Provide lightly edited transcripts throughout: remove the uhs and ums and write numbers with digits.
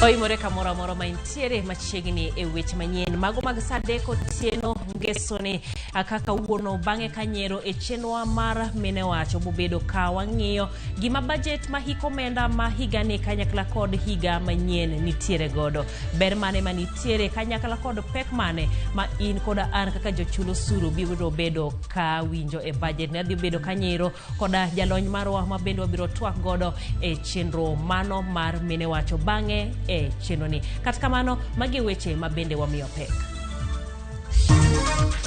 Oimore kamoro amora ma intiere machiegni e weche manyien mago mag saa adek otieno ngesoni kaka kawuono bang'e ka nyiero e chenrowa mar mine wacho bobedo ka wang'iyo gima budget ma hik omenda ma higani kanyakla kod higa manyien nitiere godo ber mane manitiere kanyakla kod pek mane ma in koda an kaka jochul osuru biro bedo ka winjo e budget ne adhi bedo ka nyiero koda jalony marwa ma bende wabiro twak godo e chenro mano mar mine wacho bang'e e chenro ni. Kata kamano, magi e weche ma bende wamiyo pek.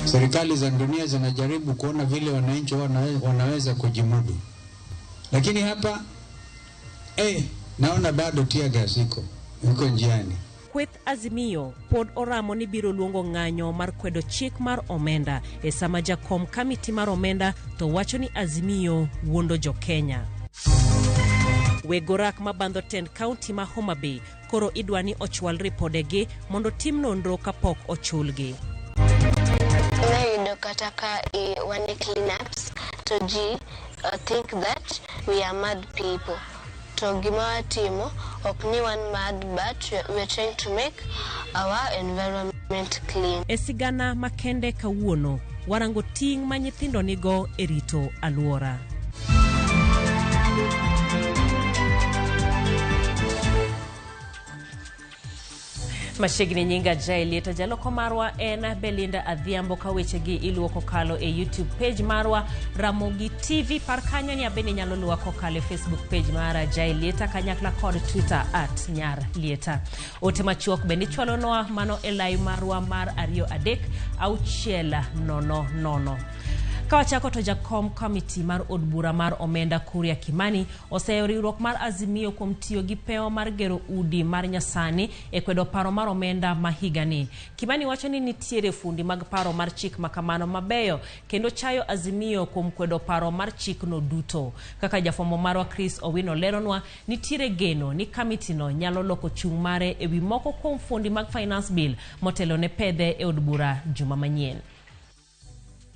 Serikali za dunia zinajaribu kuona vile wananchi wanaweza kujimudu, lakini hapa naona bado tear gas iko njiani. Kweth Azimio pod oramo ni biro luongo ng'anyo mar kwedo chik mar omenda e sama jakom kamiti mar omenda to wacho ni Azimio wuondo jo-Kenya. Weg orak mabandho tend kaunti ma Homa Bay koro idwa ni ochwal ripodegi mondo tim nonro kapok ochulgi. Nayudo kata ka wan e cleanups to ji think that we are mad people. To gima watimo ok ni wan mad, but we are trying to make our environment clean. E sigana makende kawuono, warango ting' ma nyithindo nigo e rito alwora. Machiegni nyinga Jaelieta, jaloko marwa en Belinda Adhiambo ka wechegi iluwo kokalo e YouTube page marwa Ramogi TV. Par kanyo ni abende inyalo luwa kokalo e Facebook page mara Jaelieta kanyakla kod Twitter at Nyar Lieta. Ote machuok bende ichwalonwa mano e lai marwa mar 2 3 6 0 0. Ka wachako to jakom komiti mar od bura mar omenda Kuria Kimani oseyo riwruok mar Azimio kuom tiyo gi pewa mar gero udi mar nyasani e kwedo paro mar omenda ma higani. Kimani wacho ni nitiere fundi mag paro mar chik makamano mabeyo kendo chayo Azimio kuom kwedo paro mar chikno duto. Kaka jafwambo marwa Chris Owino leronwa, nitiere geno ni kamitino nyalo loko chung' mare e wi moko kuom fundi mag Finance Bill motelo ne pedhe e od bura juma manyien.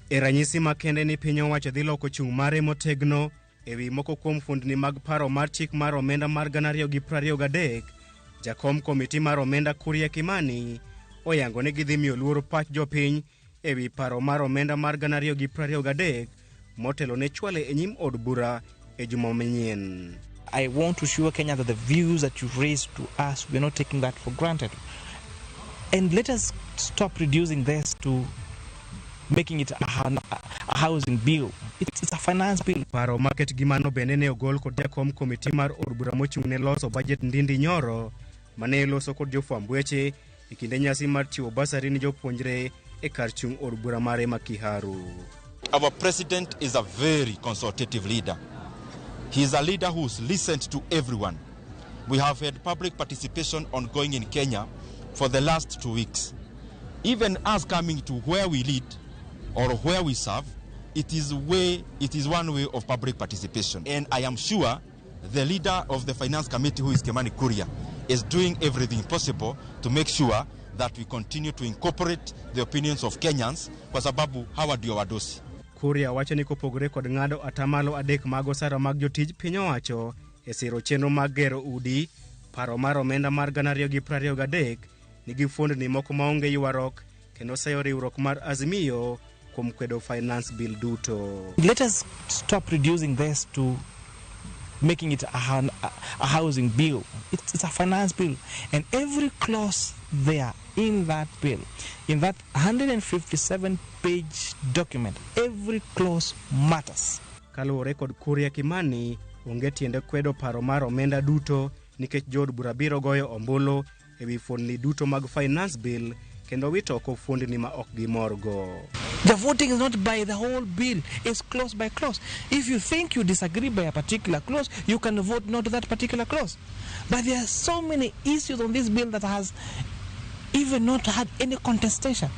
E ranyisi makende ni piny owacho dhi loko chung' mare motegno e wi moko kuom fundni mag paro mar chik mar omenda mar 2023, jakom komiti mar omenda Kuria Kimani oyango ni gidhi miyo luor pach jopiny e wi paro mar omenda mar 2023 motelo ne chwale e nyim od bura e juma manyien. I want to assure Kenya that the views that you've raised to us, we're not taking that for granted. And let us stop reducing this to making it a housing bill. It's a finance bill. Paro maket gi mano bende ne ogol kod jakom komiti mar od bura mochung' ne loso budget Ndindi Nyoro mane loso kod jofwamb weche e kinde nyasi mar chiwo basari ne jopuonjre e kar chung' od bura mare ma Kiharu. Our president is a very consultative leader. He is a leader who's listened to everyone. We have had public participation ongoing in Kenya for the last 2 weeks. Even us coming to where we lead or where we serve, it is one way of public participation. And I am sure the leader of the Finance Committee, who is Kimani Kuria, is doing everything possible to make sure that we continue to incorporate the opinions of Kenyans, kwa sababu hawa ndio wadosi. Kuria wacho ni kopogore kod ng'ado atamalo 3 mag osara mag jotij piny owacho e siro chenro mag gero udi, paro mar omenda mar 2023 nigi fuondni moko maonge ywaruok kendo seyo riwruok mar Azimio kuom kwedo Finance Bill duto. Let us stop reducing this to making it a housing bill. It's a finance bill, and every clause there in that bill, in that 157-page document, every clause matters. Kaluwore kod Kuria Kimani, onge tiende kwedo paro mar omenda duto nikech jood bura biro goyo ombulu e wi fuondni duto mag Finance Bill kendo wito oko fuondni ma ok gimorgo. The voting is not by the whole bill, it's clause by clause. If you think you disagree by a particular clause, you can vote no to that particular clause. But there are so many issues on this bill that has even not had any contestation.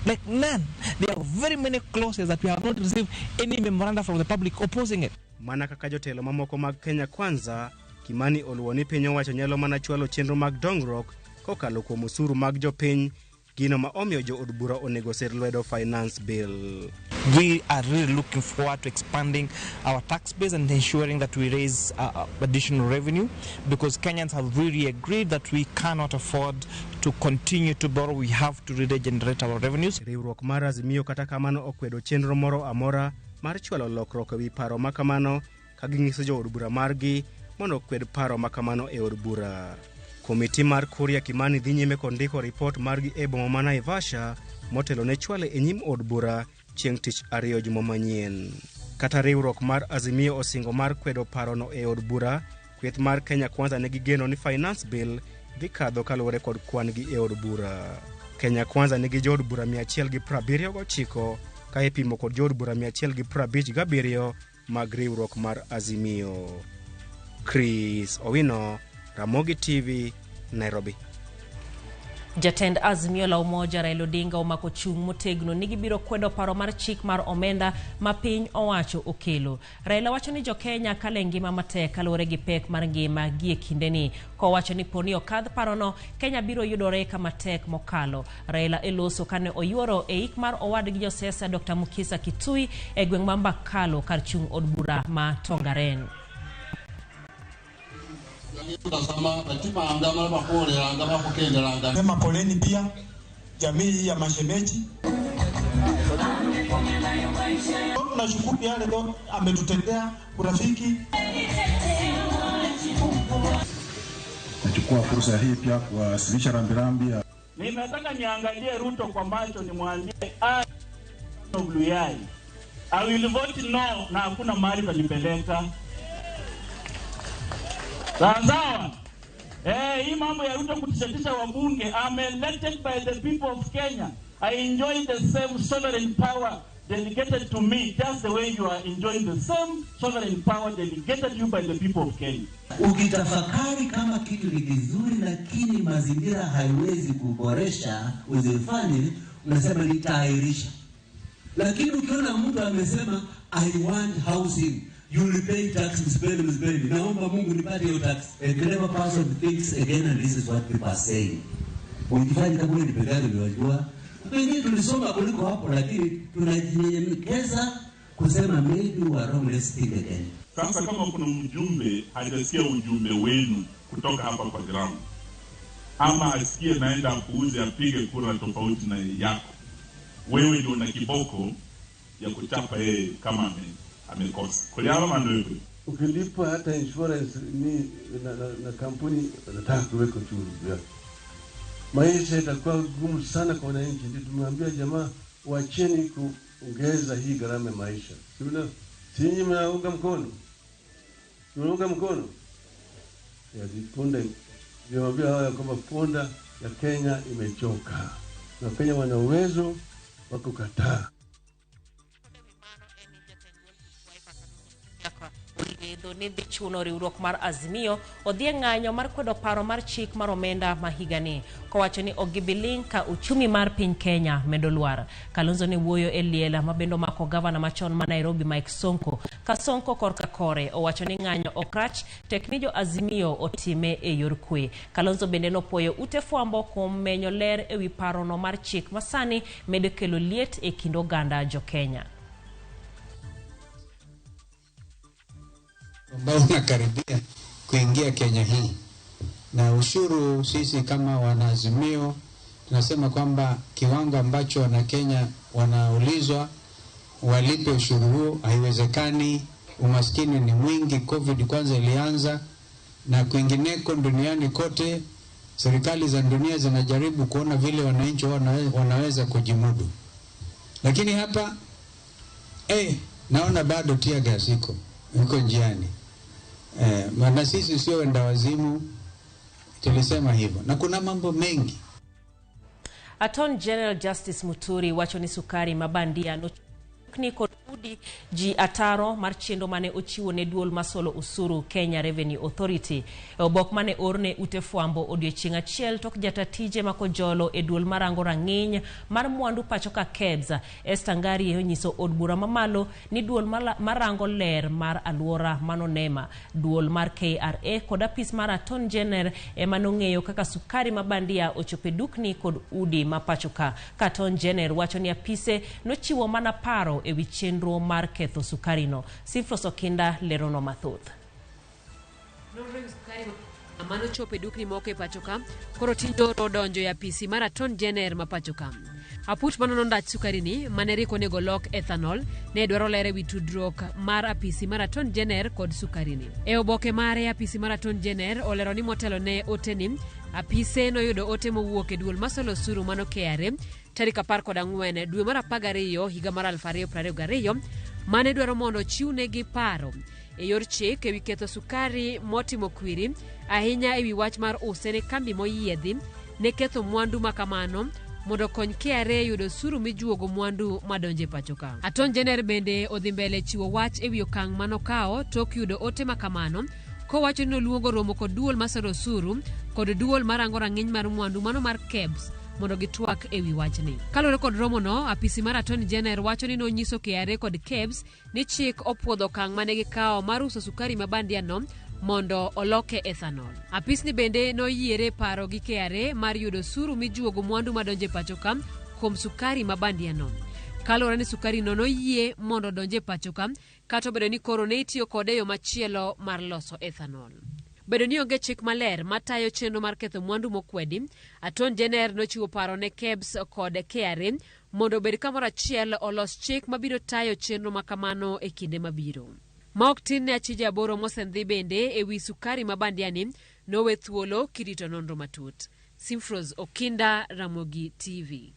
Like none. There are very many clauses that we have not received any memoranda from the public opposing it. Mana kaka jotelo mamoko mag Kenya Kwanza, Kimani oluwo ni piny owacho nyalo mana chwalo chenro mag dongruok kokalo kuom osuru mag jopiny, gino ma omiyo jo od bura onego sir lwedo Finance Bill. We are really looking forward to expanding our tax base and ensuring that we raise additional revenue, because Kenyans have really agreed that we cannot afford to continue to borrow. We have to really generate our revenues. Riwruok mar Azimio kata kamano okwedo chenro moro amora mar chwalo lokruok ewi paro ma kamano ka ging'iso jo od bura margi mondo okwed paro ma kamano e od bura. Komiti mar Kuria Kimani dhi nyime kod ndiko ripot margi e boma ma Naivasha motelo ne chwale e nyim od bura chieng' tich ariyo juma manyien. Kata riwruok mar Azimio osingo mar kwedo parono e od bura, kweth mar Kenya Kwanza nigi geno ni Finance Bill dhi kadho kaluwore kod kwan gi e od bura. Kenya Kwanza nigi jood bura 179 ka ipimo kod jood bura 157 mag riwruok mar Azimio. Chris Owino, Ramogi TV, Nairobi. Jatend Azimio la Umoja Raila Odinga omako chung' motegno ni gibiro kwedo paro mar chik mar omenda ma piny owacho okelo. Raila wacho ni jo-Kenya kalo e ngima matek kaluwore gi pek mar ngima gie kindeni. Kowacho ni poni okadh parono, Kenya biro yudore kama tek mokalo. Raila e loso kane oyuoro e ik mar owadgi josiasa Dr. Mukisa Kitui e gweng' ma Mbakalo kar chung' od bura ma Tongaren. Sema poleni pia jamii ya mashemeji. Tunashukuru yale ametutendea urafiki. Nachukua fursa hii pia kuwasilisha rambirambi ya Ninataka niangalie Ruto kwa macho nimwambie I will vote no na hakuna mahali panipeleka. Sawa. Hii mambo ya Ruto kutishatisha wabunge, I'm elected by the people of Kenya. I enjoy the same sovereign power delegated to me just the way you are enjoying the same sovereign power delegated you by the people of Kenya. Ukitafakari kama kitu ni kizuri lakini mazingira haiwezi kuboresha uzifanye, unasema nitaahirisha. Lakini ukiona mtu amesema I want housing, you will pay tax, msipeni. Naomba Mungu nipate hiyo tax. A clever person thinks again, and this is what people are saying. Ukifanya kama wewe ni peke yako unajua. Pengine tulisoma kuliko hapo, lakini tunajinyenyekeza kusema maybe we are wrong, let's think again. Sasa kama kuna mjumbe hajasikia ujumbe wenu kutoka hapa kwa ground, ama asikie naenda kuuze apige kura tofauti na yako, wewe ndio una kiboko ya kuchapa yeye kama amekosa. Ukilipa hata insurance ni na kampuni wanataka kuweka uchuru juu yake. Maisha itakuwa gumu sana kwa wananchi. Ndio tumwambia jamaa waacheni kuongeza hii gharama ya maisha. Si nyinyi mnaunga mkono? Mnaunga mkono? Ya punda, niwaambia haya kwamba punda ya Kenya imechoka. Na Kenya wana uwezo wa kukataa. Ni dhi chuno riwruok mar Azimio odhi e ng'anyo mar kwedo paro mar chik mar omenda ma higani kowacho ni ok gibi ling' ka uchumi mar piny Kenya medo lwar. Kalonzo ne wuoyo e liel ma bende omako gavana machon ma Nairobi Mike Sonko. Ka Sonko korka kore owacho ni ng'anyo ok rach tek ni jo Azimio otime e yor kwe. Kalonzo bende nopuoyo ute fwambo kuom menyo ler ewi parono mar chik masani medo kelo liet e kind oganda jo Kenya. Ambao unakaribia kuingia Kenya hii. Na ushuru sisi kama wanaazimio tunasema kwamba kiwango ambacho wana Kenya wanaulizwa walipe ushuru huo haiwezekani. Umaskini ni mwingi, COVID kwanza ilianza, na kwingineko duniani kote serikali za dunia zinajaribu kuona vile wananchi wanaweza kujimudu. Lakini hapa naona bado tear gas iko njiani. Maana sisi sio wenda wazimu, tulisema hivyo. Na kuna mambo mengi. Attorney General Justice Muturi wacho ni sukari mabandia ni kod udi ji ataro mar chenro mane ochiwo ne duol masolo usuru Kenya Revenue Authority. E obok mane orne ute fwambo odiochieng' achiel tok jata tije makojolo e duol marango rang'iny mar mwandu pacho ka KEBS, Esther Ngari onyiso od bura mamalo ni duol marango ler mar aluora mano NEMA, duol mar KRA kod apis mar Attorney General ema nong'eyo kaka sukari mabandia ochopo e dukni kod udi ma pacho ka. Ka Attorney General wacho ni apise nochiwo mana paro ewi chenro mar ketho sukari no. Simfros Okinda lerono mathoth. Mano chopo e dukni moko e pacho ka, koro tinde odonjo e apisi mar Attorney General ma pacho ka. Aput manono ndach sukari ni mane rik onego lok ethanol ne dwaro ler ewi tudruok mar apisi mar Attorney General kod sukari ni. E oboke mare, apisi mar Attorney General olero ni motelo ne oteni, apise noyudo ote mowuok e duol masolo osuru mano KRA tarik 14 dwe mar 12 higa mar 2022 mane dwaro mondo ochiwnegi paro e yor chik ewi ketho sukari motimo kwiri, ahinya ewi wach mar use ne kambi moyiedhi ne ketho mwandu makamano mondo okony KRA yudo osuru mijuogo mwandu madonjo e pacho ka. Attorney General bende odhi mbele chiwo wach ewi okang' manokawo tok yudo ote makamano, kowacho ni noluongo romo kod duol masolo osuru kod duol marango rang'iny mar mwandu mano mar KEBS mondo gitwak ewi wachni. Kaluwore kod romono, apisi mar Attorney General wacho ni nonyiso KRA kod KEBS ni chik opuodho okang' mane gikawo mar uso sukari mabandia no mondo oloke ethanol. Apisni bende noyiere paro gi KRA mar yudo osuru mijuogo mwandu madonjo e pacho ka kuom sukari mabandia no. Kaluwore ni sukari no noyie mondo odonj e pacho ka, kata obedo ni koro ne itiyo kode e yo machielo mar loso ethanol. Bedo ni onge chik maler matayo chenro mar ketho mwandu mokwedi, Attorney General nochiwo paro ne KEBS kod KRA mondo obed kamoro achiel olos chik mabiro tayo chenro makamano e kinde mabiro. Ma ok tin ne achije 8 mosendhi bende ewi sukari mabandia ni nowe thuolo kirito nonro matut. Simfros Okinda, Ramogi TV.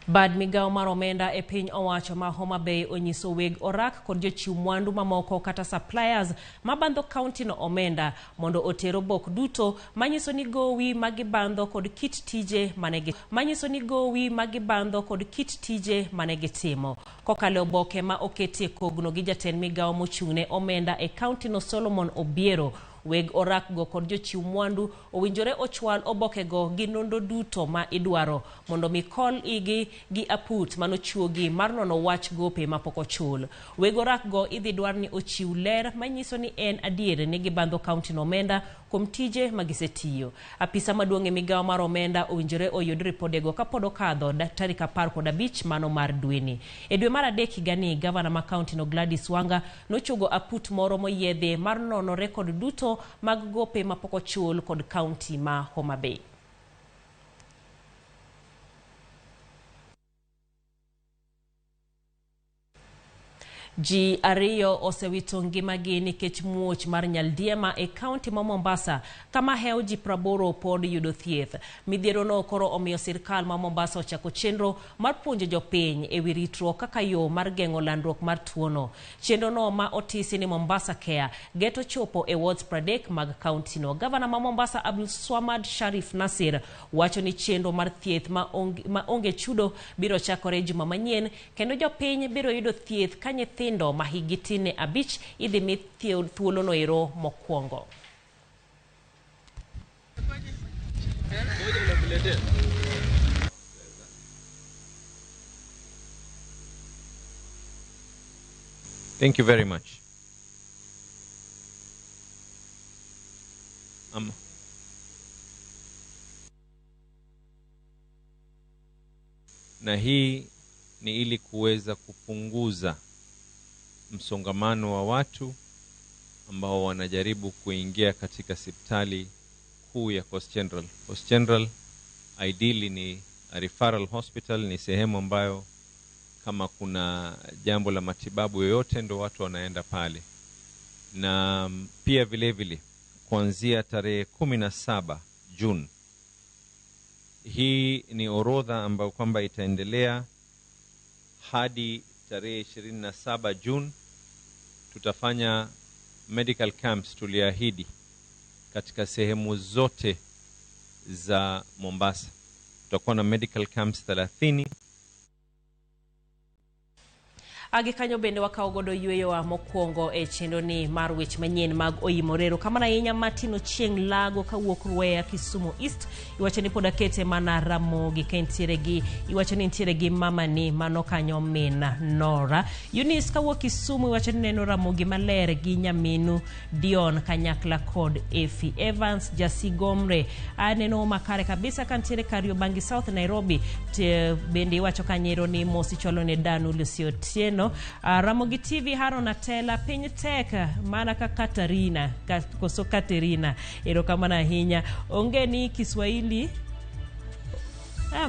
Bad migawo mar omenda e piny owacho ma Homa Bay onyiso weg orak kod jochiw mwandu mamoko kata suppliers mabandho kaunti no omenda mondo oter obok duto manyiso ni gowi magibandho kod kit tije manegi manyiso ni gowi magibandho kod kit tije manegitimo. Kokalo oboke ma oketie kogno gi jatend migawo mochung'ne omenda e kaunti no Solomon Obiero, weg orakgo kod jochiw mwandu owinjore ochwal obokego gi nonro duto ma idwaro mondo mi kol igi gi aput manochuogi mar nono wach gope mapok ochul. Weg orakgo idhi dwar ni ochiw ler manyiso ni en adier ni gibandho kaunti no omenda kuom tije magisetiyo. Apisa maduong' e migawo mar omenda owinjore oyud ripodego kapod okadho tarik 15 mano mar dweni. E dwe mar 3 higani, gavana ma kaunti no Gladys Wanga nochuogo aput moro moyiedhi mar nono rekod duto mag gope mapok ochul kod kaunti ma Homa Bay. Ji 2 osewito ngimagi nikech muoch mar nyaldiema e kaunti ma Mombasa kama hewo ji 80 pod yudo thieth. Midhiero no koro omiyo sirkal ma Mombasa ochako chenro mar puonjo jopiny ewi ritruok kaka yo mar geng'o landruok mar tuono. Chenro no ma otisi ni Mombasa Care geto chopo e wards 30 mag kaunti no. Gavana ma Mombasa Abdulswamad Sharif Nasir wacho ni chenro mar thieth ma onge chudo biro chakore juma manyien kendo jopiny biro yudo thieth ka nyithindo ma hikgi tin ne 5 idhi mi thuolo no ero mokwongo. Thank you very much. Na hii ni ili kuweza kupunguza msongamano wa watu ambao wanajaribu kuingia katika hospitali kuu ya Coast General. Coast General ideally ni a referral hospital, ni sehemu ambayo kama kuna jambo la matibabu yoyote ndo watu wanaenda pale. Na pia vile vile kuanzia tarehe 17 June, hii ni orodha ambayo kwamba itaendelea hadi tarehe 27 June. Tutafanya medical camps tuliahidi katika sehemu zote za Mombasa. Tutakuwa na medical camps 30. Agi kanyo bende wakawo godo yweyowa mokwongo e chenro ni mar weche manyien mag Oimore. Erokamano ahinya Martin Ochieng' Lago kawuok Rweya, Kisumu East. Iwacho ni pod akete mana Ramogi ka intiere gi, iwacho ni intiere gi mamani mano kanyo min Nora. Eunice kawuok Kisumu iwacho ni neno Ramogi maler gi nyaminu Dion kanyakla kod Effie Evans Jasigomre. Aneno makare kabisa kantiere Kariobangi South, Nairobi. Bende iwacho kanyero ni mos ichwalo ne Danu Lucy Otieno. Ramogi TV Haron Atela, piny tek mana ka Katarina koso Katerina. Erokamano ahinya. Onge ni Kiswahili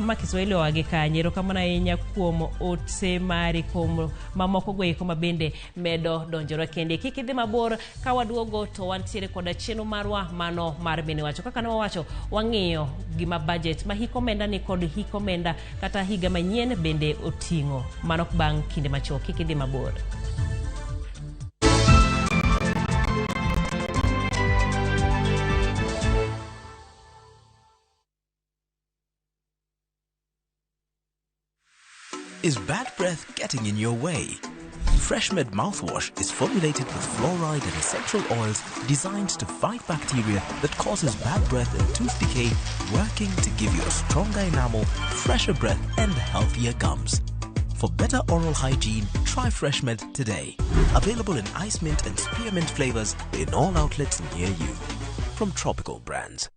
ma Kiswahili oa gi kanye. Erokamano ahinya kuom ote mari kuom mamoko go eko ma bende medo donjore kende. Kik idhi mabor, ka waduogo to wantiere koda chenro marwa mano mar mine wacho. Kaka ne wawacho, wang'iyo gima budget ma hik omenda ni kod hik omenda kata higa manyien bende oting'o. Mano bang' kinde machuok. Kik idhi mabor. Is bad breath getting in your way? FreshMed mouthwash is formulated with fluoride and essential oils designed to fight bacteria that causes bad breath and tooth decay, working to give you a stronger enamel, fresher breath, and healthier gums. For better oral hygiene, try FreshMed today. Available in ice mint and spearmint flavors in all outlets near you. From Tropical Brands.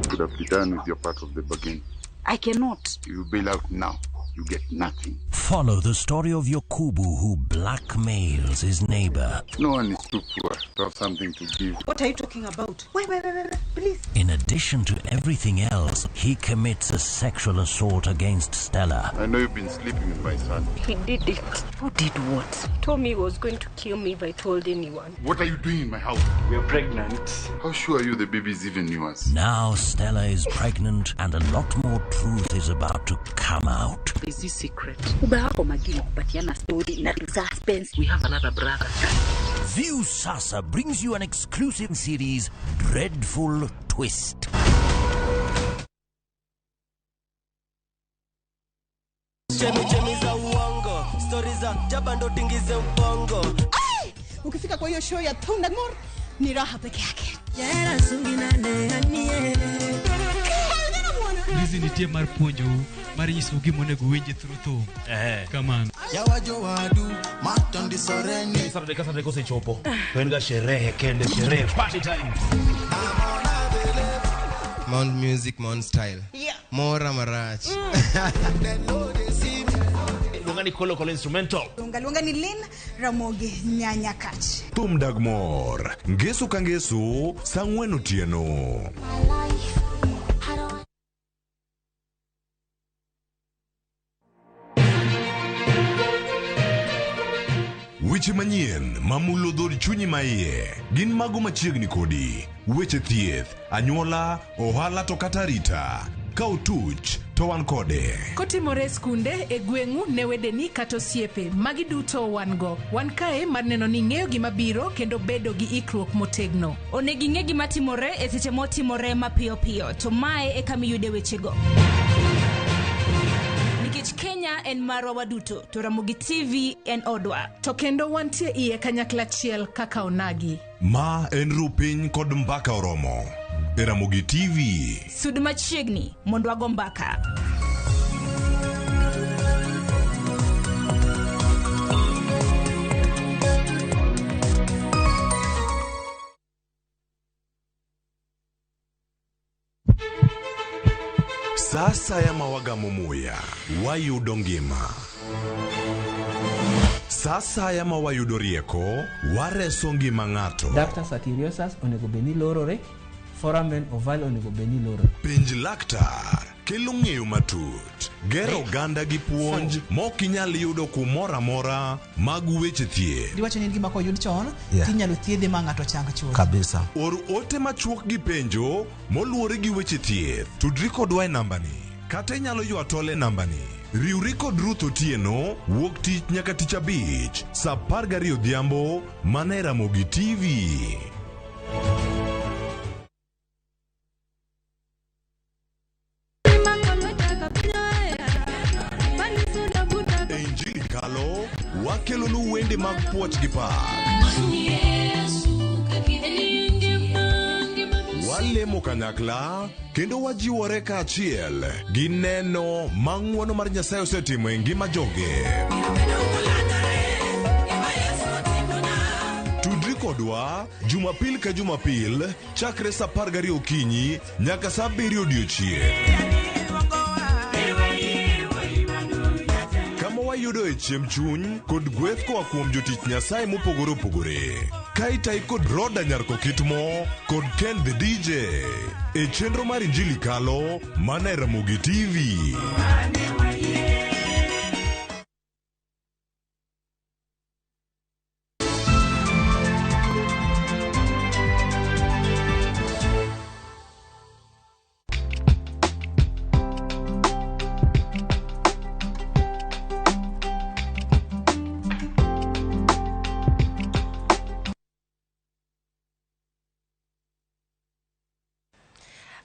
Could have done with your part of the bargain. I cannot. If you bail out now, you get nothing. Follow the story of Yokubu, who blackmails his neighbor. No one is too poor to have something to give. What are you talking about? Wait, wait, wait, wait, please. In addition to everything else, he commits a sexual assault against Stella. I know you've been sleeping with my son. He did it. Who did what? He told me he was going to kill me if I told anyone. What are you doing in my house? We are pregnant. How sure are you the baby is even yours? Now Stella is pregnant and a lot more truth is about to come out. Is this secret? Baba wako magini kupatiana story na suspense. We have another brother. View Sasa brings you an exclusive series, Dreadful Twist. Chemichemi za uongo, stori za jaba ndo tingize ubongo. Ukifika kwa hiyo show ya Thundagmore ni raha peke yake. Hizi nitie mar puonjou mar nyisou gima onego uwinji through thum. Kamano. Saturday ka Saturday kosechopo to en ga sherehe kende, sherehe, party time. Mount Music, Mount Style. Yeah. Mora marach. Luonga ni Kolo Kolo Instrumental. Luonga luonga ni Lynn Ramogi Nyanya Kach. Thum dag mor, ngeso ka ngeso, saa ang'wen otieno. Weche manyien mamulo dhod chunyi maiye gin mago machiegni kodi. Weche thieth, anyuola, ohala to kata arita. Ka otuch to wan kode. Kotimore e skunde, e gweng'u, ne wedeni kata osiepe, magi duto wan go. Wan kae mar neno ni ing'eyo gima biro kendo bedo gi ikruok motegno. Onego ing'e gima timore e seche motimore mapiyo piyo, to mae e kama iyude wechego. Nikech Kenya en marwa waduto, to Ramogi TV en odwa. To kendo wantie iye kanyakla achiel kaka onagi. Ma en Rupiny kod Mbaka Oromo. E Ramogi TV. Sud machiegni mondo wago mbaka. Sa asaya ma wagamo muya, wayudo ngima. Sa asaya ma wayudo rieko, wareso ngima ng'ato. Ductus arteriosus onego bed ni lorore, foramen ovale onego bed ni lorore. Penj laktar kelo ng'eyo matut, gero oganda gi puonj mok inyal yudo kumoro amora mag weche thieth. Diwacho ni en gima koyud chon Yeah. tinyalo thiedhe ma ng'ato chang chuth. Kabisa. Or ote machuok gi penjo moluwore gi weche thieth. Tudri kodwa e nambani kata inyalo ywa tol e nambani. Riwri kod Ruth Otieno wuok tich nyaka tich abich saa 12 odhiambo mana e Ramogi TV. Wakelonu wende mag puoch gi pak. Walemo kanyakla kendo wajiwore kaachiel gi neno ma ng'wono mar Nyasaye osetimo e ngima joge. Tudri kodwa Jumapil ka Jumapil chakre saa 12 okinyi nyaka saa 7 odiochieng'. Kama wayudoe chiemb chuny kod gweth koa kuom jotich Nyasaye mopogore opogore. Ka itayi kod Roda Nyarkokitmo kod Ken the DJ e chenro mar Injili Kalo mana e Ramogi TV.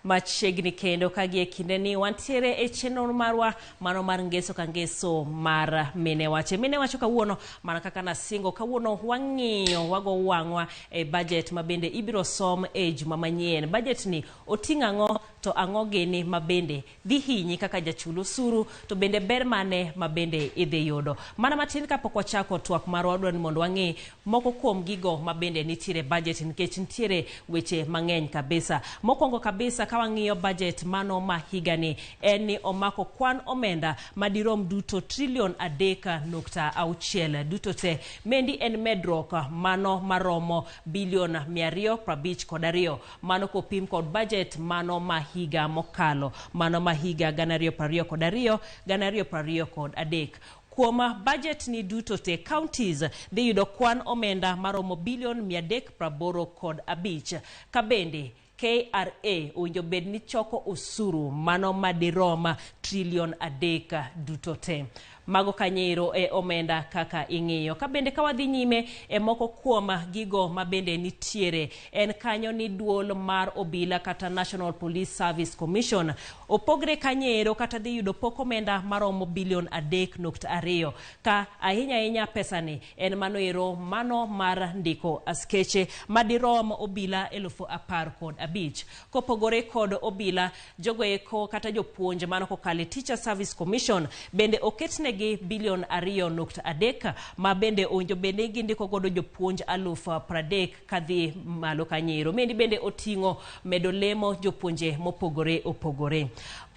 Machiegni kendo ka gie kindeni wantiere e chenro marwa mano mar ngeso ka ngeso mar mine wacho. Mine wacho kawuono mana kaka nasingo kawuono wang'iyo wago wang'wa e budget ma bende ibiro som e juma manyien. Budget ni oting'o ang'o to ang'o gini ma bende dhi hinyi kaka jachul osuru to bende ber mane ma bende idhi yudo. Mana matin kapok wachako twak marwa wadwa ni mondo wang'i moko kuom gigo ma bende nitiere budget nikech nitiere weche mang'eny kabisa. Mokwongo kabisa ka wang'iyo budget mano ma higani en ni omako kwan omenda madirom duto trilion 3.6 duto te. Mendi en medruok mano maromo bilion 252 mano kopim kod budget mano ma higa mokalo mano ma higa 2022 2023. Kuom budget ni duto te counties dhi yudo kwan omenda maromo bilion 385 ka bende KRA owinjo bed ni choko osuru mano madirom trilion 3 duto te. Mago kanyero e omenda kaka ing'iyo. Ka bende ka wadhi nyime e moko kuom gigo ma bende nitiere en kanyo ni duol mar obila kata National Police Service Commission opogre kanyero kata dhi yudo pok omenda maromo bilion 3.2 ka ahinya ahinya pesani en mano ero mano mar ndiko askeche madirom obila 15,000. Kopogore kod obila jogo eko kata jopuonj mano kokalo Teacher Service Commission bende oketne gi bilion 2.3 ma bende owinjo bende gindiko godo jopuonj 30,000 kadhi malo kanyero. Mendi bende oting'o medo lemo jopuonje mopogore opogore.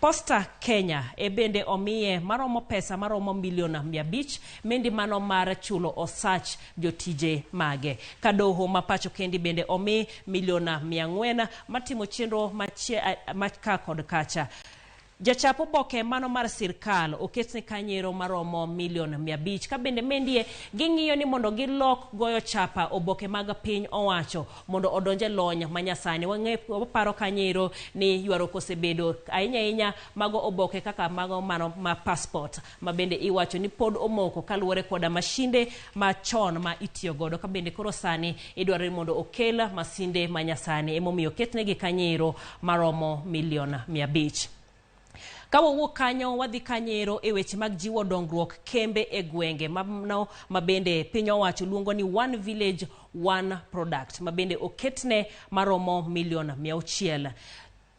Posta Kenya e bende omiye maromo pesa maromo milion 500 mendi mano mar chulo osach jotije mage. Kadoho ma pacho kendi bende omi milion 400 matimo chenro maka kod kacha. Jachap oboke mano mar sirkal oketne kanyero maromo milion 500 ka bende mendie ging'iyo ni mondo gilok goyo chapa oboke mag piny owacho mondo odonje lony manyasani. Waparo kanyero ni ywaruok osebedo ahinya ahinya mago oboke kaka mago mano ma passport ma bende iwacho ni pod omoko kaluwore koda mashinde machon ma itiyo godo ka bende koro sani idwaro ni mondo okel masinde manyasani emomiyo oketnegi kanyero maromo milion 500. Ka wawuok kanyo wadhi kanyero e weche mag jiwo dongruok kembe e gwenge mano ma bende piny owacho luongo ni One Village One Product ma bende oketne maromo milion 600.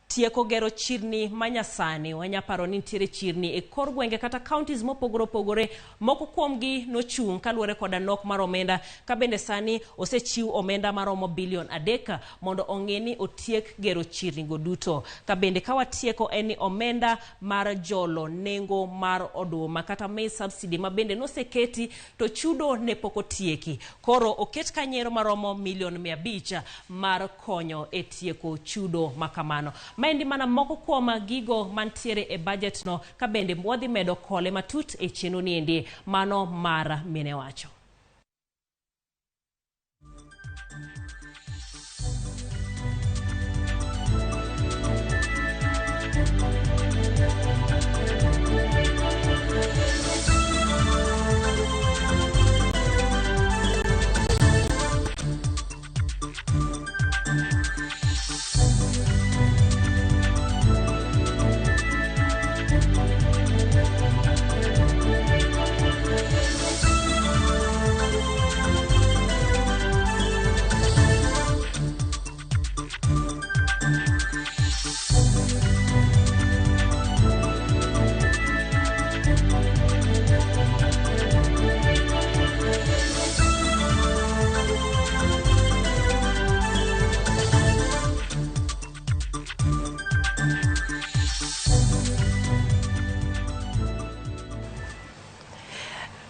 Tieko gero chirni manyasani wanyaparo ni nitiere chirni e kor gwenge kata counties mopogore opogore moko kuomgi nochung' kaluwore koda nok mar omenda ka bende sani osechiw omenda maromo bilion 3 mondo ong'e ni otiek gero chirni go duto. Ka bende ka watieko en ni omenda mar jolo nengo mar oduma kata maize subsidy ma bende noseketi to chudo ne pok otieki koro oket kanyero maromo milion 500 mar konyo e tieko chudo makamano. Maendi mana moko kuom gigo mantiere e budget no ka bende wadhi medo kole matut e chenro niendi mano mar mine wacho.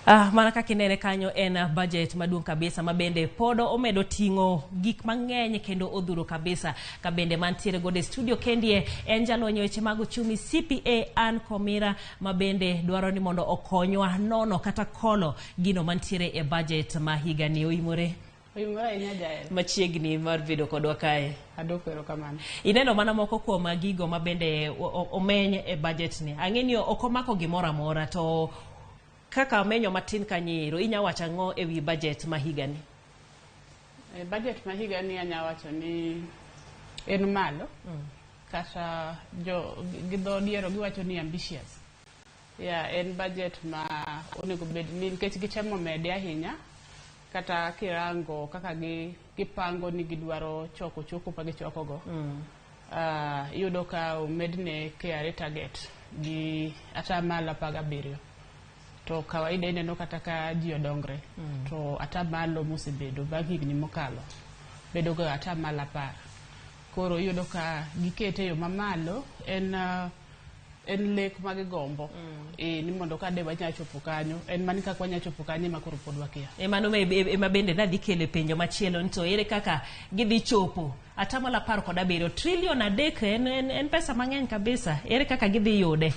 Mana kaka inene kanyo en budget maduong' kabisa ma bende pod omedo ting'o gik mang'eny kendo odhuro kabisa. Ka bende mantiere godo e studio kendie en jalony e weche mag uchumi CPA Ann Komira ma bende dwaro ni mondo okonywa nono kata kolo gino mantiere e budget ma higani. Oimore. Oimore ahinya, Jael. Machiegni mar bedo kodwa kae. Adwoko erokamano. Ineno mana moko kuom gigo ma bende omeny e budget ni. Ang'e ni ok omako gimoro amora, to kaka omenyo matin kanyo inya wacho ang'o e wi budget ma higani? E budget ma higani anya wacho ni en malo. Kata jo gi dho diero giwacho ni ambitious. Yeah, en budget ma onego bed ni nikech gitemo mede ahinya, kata kirango kaka gipango ni gidwaro choko choko ma gichokogo. Iyudo ka omedne KRA target gi 17%. To kawaida ineno kata ka ji odongre to atamalo mosebedo bang' higni mokalo bedo ga 10%. Koro iyudo ka gikete e yo mamalo en lek ma gigombo ni mondo ka de wanyalo chopo kanyo, en mani kaka wanyalo chopo kanyo ema koro pod wakia. Mano ema bende nadhi kelo e penjo machielo ni to ere kaka gidhi chopo 17, trillion 3 en pesa mang'eny kabisa. Ere kaka gidhi yude?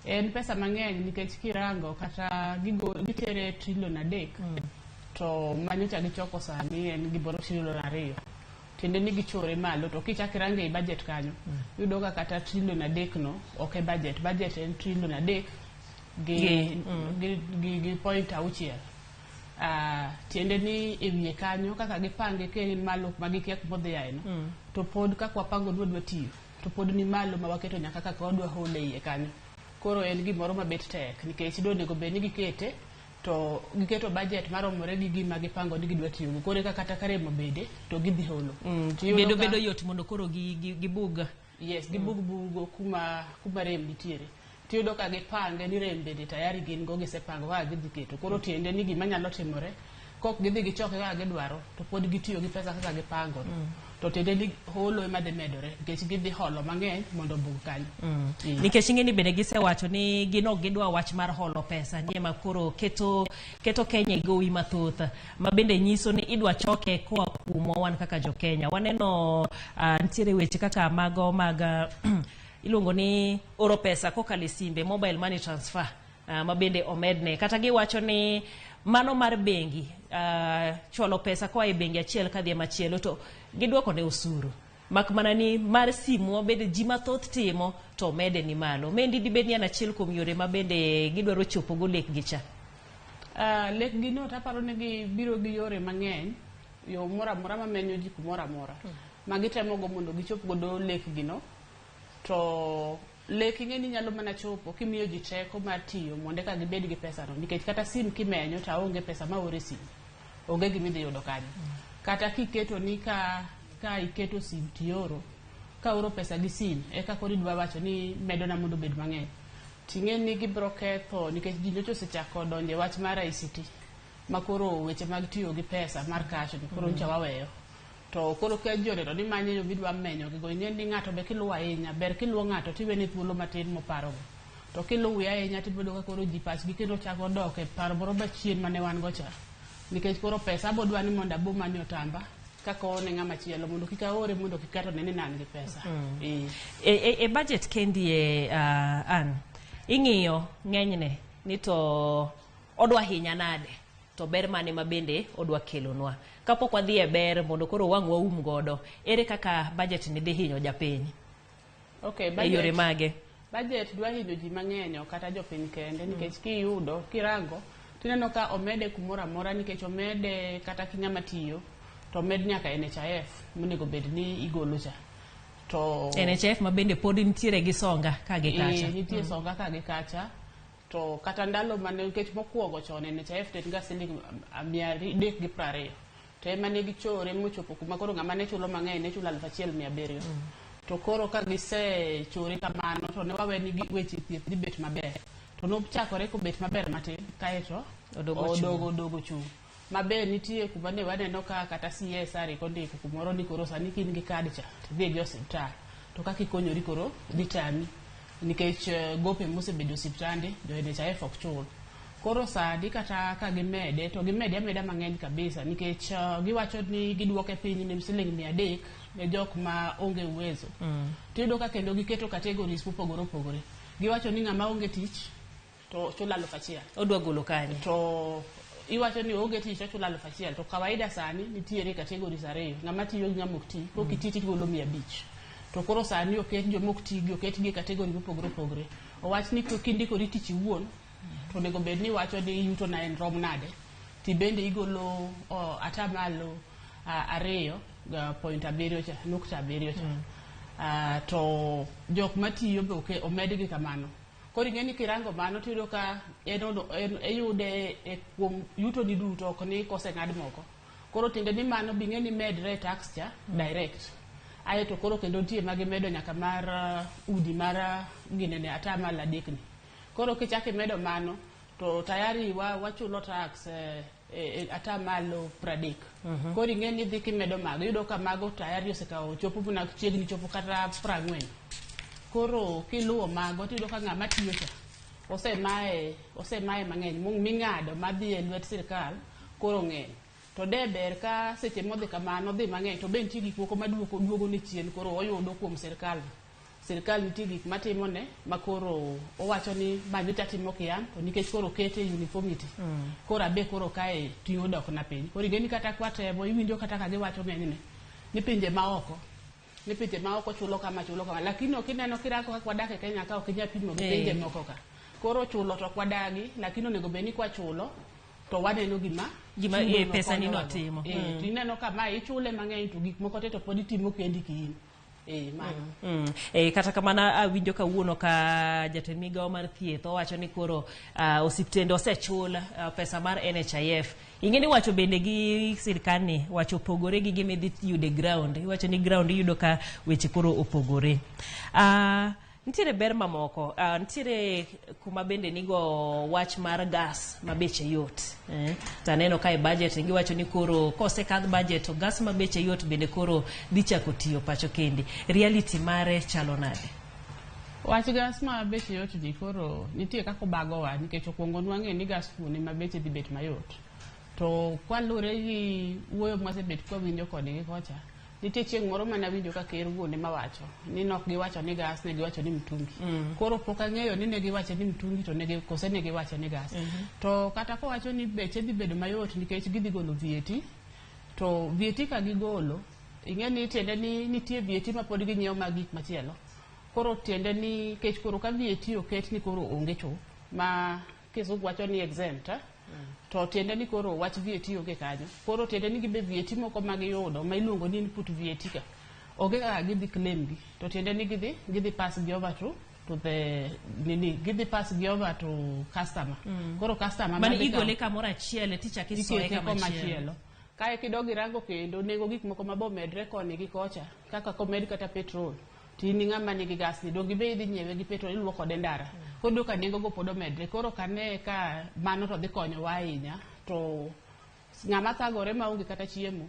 En pesa mang'eny nikech kirango kata gitere trillion 3 to manyocha gichoko sani en gimoro trillion 2. Tiende ni gichore malo, to kichak irango ei budget kanyo iyudo ka kata trillion 3 no ok e budget. Budget en trillion 3 gi point 6. Tiende ni e wiye kanyo kaka gipange ka en malo ma gikia kuma odhi aye no, to pod kaka wapango ni wadwa tiyo to pod ni malo ma waketo nyaka kaka wadwa hole iye kanyo. Koro en gimoro mabet tek nikech donego bed ni gikete to giketo budget maromore gi gima gipango ni gidwa tiyogo. Koro eka kata ka rem obede to gidhi holo. Tiyudo Bedo yot mondo koro gibug. Yes, gibug bugo kuma rem nitiere. Tiyudo ka gipange ni rem bende tayari gin go, gisepango kaka gidhi keto. Koro tiende ni gima nyalo timore kok gidhi gichoke kaka gidwaro to pod gitiyo gi pesa kaka gipango no. To tiende ni holo ema dhi medore nikech gidhi holo mang'eny mondo obug kanyo. Nikech ing'e ni bende gisewacho ni gin ok gidwa wach mar holo pesa ni ema koro keto Kenya e gowi mathoth ma bende nyiso ni idwa choke koa kuomwa wan kaka jo Kenya. Waneno nitiere weche kaka mago mag iluongo ni oro pesa kokalo e simbe, mobile money transfer, ma bende omedne. Kata giwacho ni mano mar bengi, chwalo pesa koa e bengi achiel kadhi e machielo to gidwoko ne osuru. Mak mana ni mar simu bende ji mathoth timo to omede ni malo. Mendi dibed ni en achiel kuom yore ma bende gidwaro chopo go lekgi cha. Lekgi no taparo ni gibiro gi yore mang'eny, yo moro amora mamenyo ji kumoro amora ma gitemo go mondo gichop godo lekgi no. To lek ing'e ni nyalo mana chopo kimiyo ji teko mar tiyo mondo eka gibed gi pesa no, nikech kata sim kimenyo to aonge pesa ma oro e sim, onge gima idhi yudo kanyo. Kata kiketo ni ka iketo sim tioro ka oro pesa gi sim eka koro idwa wacho ni medona mondo obed mang'eny, ting'e ni gibiro ketho nikech ji nyocha osechako donjo e wach mar ICT ma koro weche mag tiyo gi pesa mar cash ni koro nyocha waweyo. To koro ka ji oneno ni manyo yo midwa menyo gigo, ing'e ni ng'ato be kiluwo ahinya ber kiluwo ng'ato tiwene thuolo matin moparogo, to kiluwe ahinya tibedo ka koro ji pachgi kendo chako dok e paro moro machien mane wan go cha, nikech koro pesa abodwa ni mondo abo mani otamba kaka ne ng'ama chielo mondo kik aore mondo kik ng'ato ne ni an gi pesa. E budget kendi e an ing'iyo ng'enyne ni to odwa hinya nade to ber mane ma bende odwa kelonwa kapok wadhi e ber mondo koro wang' waum godo, ere kaka budget ni dhi hinyo japiny? Okay, e yore mage? Budget dwa hinyo ji mang'eny, ok kata jopiny kende, nikech kiyudo kirango tineno ka omede kumoro amora, nikech omede kata ki ng'ama tiyo to omed nyaka NHIF monego bed ni igolo cha to NHIF ma bende pod nitiere gi songa ka gi kacha. Nitie songa ka gi kacha, to kata ndalo mane nikech mokwongo chon NHIF ne en ga siling 320, to ema ne gichore mochopo kuma koro ng'ama ne chulo mang'eny ne chulo 1700. To koro ka gisechore kamano to ne wawe ni weche thieth dhi bet maber, to nochakore kobet maber matin kaeto Odogo chung'. Odogo chung'. Maber nitie kuma ne waneno ka kata CSR ondiko kumoro ni koro sani ka in gi kad cha tidhi gi osiptal to kaka ikonyori koro dhi tami nikech gope mosebedo osiptande jo NHIF ok chul. Koro sani kata ka gimede to gimede ameda mang'eny kabisa nikech giwacho ni giduoke piny ne siling 300 ne jok ma onge uwezo. Tiyudo ka kendo giketo categories mopogore opogore. Giwacho ni ng'ama onge tich to chulo 1000. Odwa golo kanye? To iwacho ni onge tich to chulo 1000 to kawaida sani nitiere categories ariyo, ng'ama tiyo gi ng'ama ok ti. Kok iti tigolo 500. To koro sani oket joma ok ti gi oketgi e category mopogore opogore. Owach ni kindikori tich iwuon to onego bed ni iwacho ni yuto na en rom nade, tibende igolo atamalo 2.7 cha, nukta abiriyo cha. To jok matiyo be omedgi kamano. Koro ing'e ni kirango mano tiyudo ka iyude kuom yuto ni duto ok ni koseng'ad moko. Koro tiende ni mano be ing'e ni medre e tax cha direct. Aeto koro kendo nitie magimedo nyaka mar udi mar ginene atamalo 3 ni. Koro kichako imedo mano to tayari wachulo tax atamalo 30. Koro ing'e ni idhi kimedo mago iyudo ka mago tayari osekawo chopo mana chiegni chopo kata 40. Koro kiluwo mago tiyudo ka ng'ama tiyo cha osemaye mang'eny ming'ado madhi e lwet sirikal koro ng'eny. To de ber ka seche modhi kamano dhi mang'eny to be nitie gik moko maduoko duogo ne chien koro oyudo kuom sirikal. Sirikal nitie gik matimone ma koro owacho ni ma nyocha timo kian to nikech koro okete uniformity. Koro abe koro kae ting'o dok na piny. Koro ing'e ni kata kwatemo iwinjo kata ka giwacho ng'enyne ni pinje maoko ni pinje maoko chulo kama lakini ok ineno kirango kaka wadak e Kenya ka ok inyal pimo gi pinje moko ka. Koro chulo to ok wadagi lakini onego bed ni kwachulo to waneno gima pesa ni notimo. To ineno ka ma ichule mang'eny to gik moko te to pod itimo kendi kiin. Kata kamano awinjo kawuono ka jatend migawo mar thieth owacho ni koro osiptende osechul pesa mar NHIF. Ing'e ni wacho bende gi sirkal ni wacho opogore gi gima idhi yudo e ground. Iwacho ni ground iyudo ka weche koro opogore. Nitiere ber mamoko, nitiere kuma bende nigo wach mar gas ma beche yot. To aneno ka e budget giwacho ni koro kosekadh budget to gas ma beche yot bende koro dhi chako tiyo pacho kendi. Reality mare chalo nade? Wach gas ma beche yot ni koro nitie kaka obagowa nikech okuongo nwang'e ni gas kuone ma beche dhi bet mayot. To kwalure gi wuoyo mwasebet kwawinjo kodgi kocha, nitie chieng' moro mane awinjo ka ker wuone mawacho ni nok giwacho ni gas, ne giwacho ni mtungi. Koro pok ang'eyo ni ne giwacho ni mtungi to negi kose ne giwacho ni gas. To kata kowacho ni beche dhi bedo mayot nikech gidhi golo VAT, to VAT ka gigolo ing'e ni tiende ni nitie VAT ma pod ginyiewo mag gik machielo. Koro tiende ni kech koro ka VAT oket ni koro onge chuth ma Kisugu wacho ni exempt, to tiende ni koro wach VAT onge kanyo. Koro tiende ni gibe VAT moko ma giyudo ma iluongo ni input VAT ka onge kaka gidhi claim gi, to tiende ni gidhi pass gi over to the nini, gidhi pass gi over to customer. Koro customer mane igole kamoro achiel tichako isoye kama chielo. Kae kidog irango kendo nengo gik moko mabomedre koni gi kocha kaka komed kata petrol to in ng'ama nigi gas ni donge be idhi nyiewe gi petrol iluoko kode ndara. Koro iyudo ka nengo go pod omedre. Koro kane ka mano to dhi konyowa ahinya to ng'ama thagore maonge kata chiemo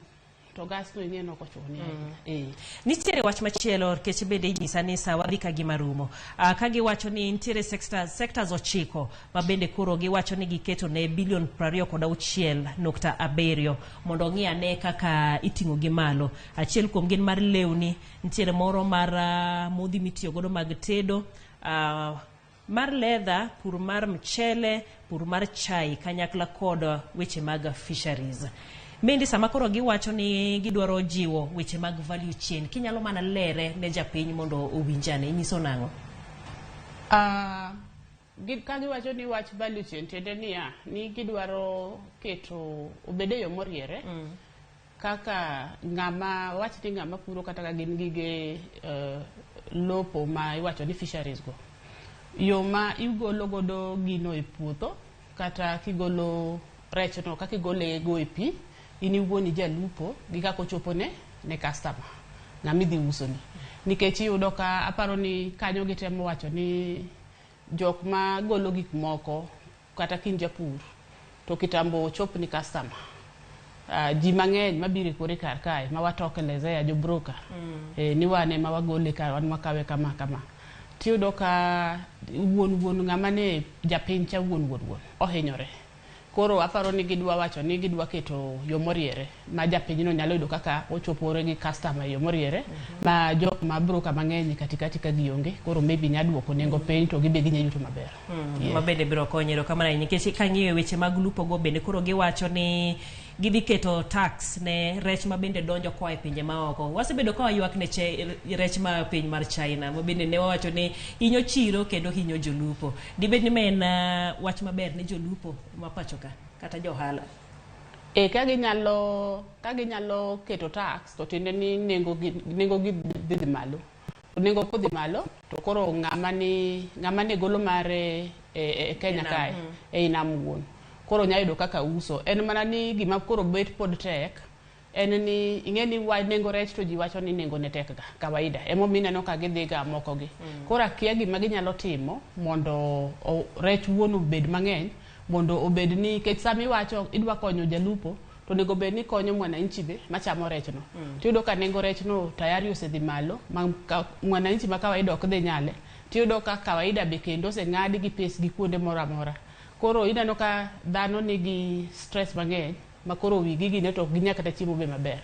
to gas no ing'e nok ochune ahinya. Nitiere wach machielo nikech bende inyisa ni sa wadhi ka gima rumo. Ka giwacho ni nitiere sectors 9 ma bende koro giwacho ni giketo ne bilion 26.7 mondo ong'i ane kaka iting'o gi malo. Achiel kuom gin mar lewni, nitiere moro mar modhi mitiyo godo mag tedo, mar leather, pur mar mchele, pur mar chai kanyakla kod weche mag fisheries. Mendi sama koro giwacho ni gidwaro jiwo weche mag value chain, kinyalo mana lere ne japiny mondo owinjane, inyiso nang'o? Ka giwacho ni wach value chain tiende niya, ni gidwaro keto obed e yo moriere. Kaka ng'ama wach ni ng'ama puro kata ka gin gige lopo ma iwacho ni fisheries go, yo ma igolo godo gino e puodho kata kigolo rech no kaka igole go e pi, in iwuon ijalupo gi kaka ochopo ne customer ng'ama idhi usoni. Nikech iyudo ka aparo ni kanyo gitemo wacho ni jok ma golo gik moko kata kin japur to kitambo ochop ni customer, ji mang'eny mabiro kore kar kae ma watokelezea jo broker, ni wan ema wagole ka wan wakawe kama kama. Tiyudo ka wuon wuon ng'ama ne japiny cha wuon wuon wuon ohinyore. Koro aparo ni gidwa wacho ni gidwa keto yo moriere ma japinyno nyalo yudo kaka ochopore gi customer e yo moriere ma jok ma broker mang'eny katikati ka gionge koro maybe nya duoko nengo piny to gibe ginya yuto maber. Yeah. Ma bende biro konyo erokamano ahinya nikech kang'iyo weche mag lupo go bende koro giwacho ni gidhi keto tax ne rech ma bende donjo koa e pinje maoko. Wasebedo ka waywak ne rech ma piny mar China ma bende ne wawacho ni hinyo chiro kendo hinyo jolupo. Dibed ni ma en wach maber ne jolupo ma pacho ka kata jo ohala? E ka ginyalo keto tax to tiende ni nengo gi dhi malo. To nengo kodhi malo to koro ng'ama ni golo mare e Kenya kae e nam wuon. Koro nya yudo kaka uso. En mana ni gima koro bet pod tek en ni ing'e ni nengo rech to ji wacho ni nengo ne tek ga kawaida. Emomiyo ineno ka gidhi ga moko gi. Koro akia gima ginyalo timo mondo rech wuon obed mang'eny mondo obed ni nikech sama iwacho idwa konyo jalupo to onego bed ni konyo mwananchi be machamo rechno. Tiyudo ka nengo rechno tayari osedhi malo ma mwananchi ma kawaida ok dhi nyale. Tiyudo ka kawaida be kendo oseng'adi gi pes gi kuonde moro amora. Koro ineno ka dhano nigi stress mang'eny ma koro wigi gine to ok ginyal kata chiemo be maber.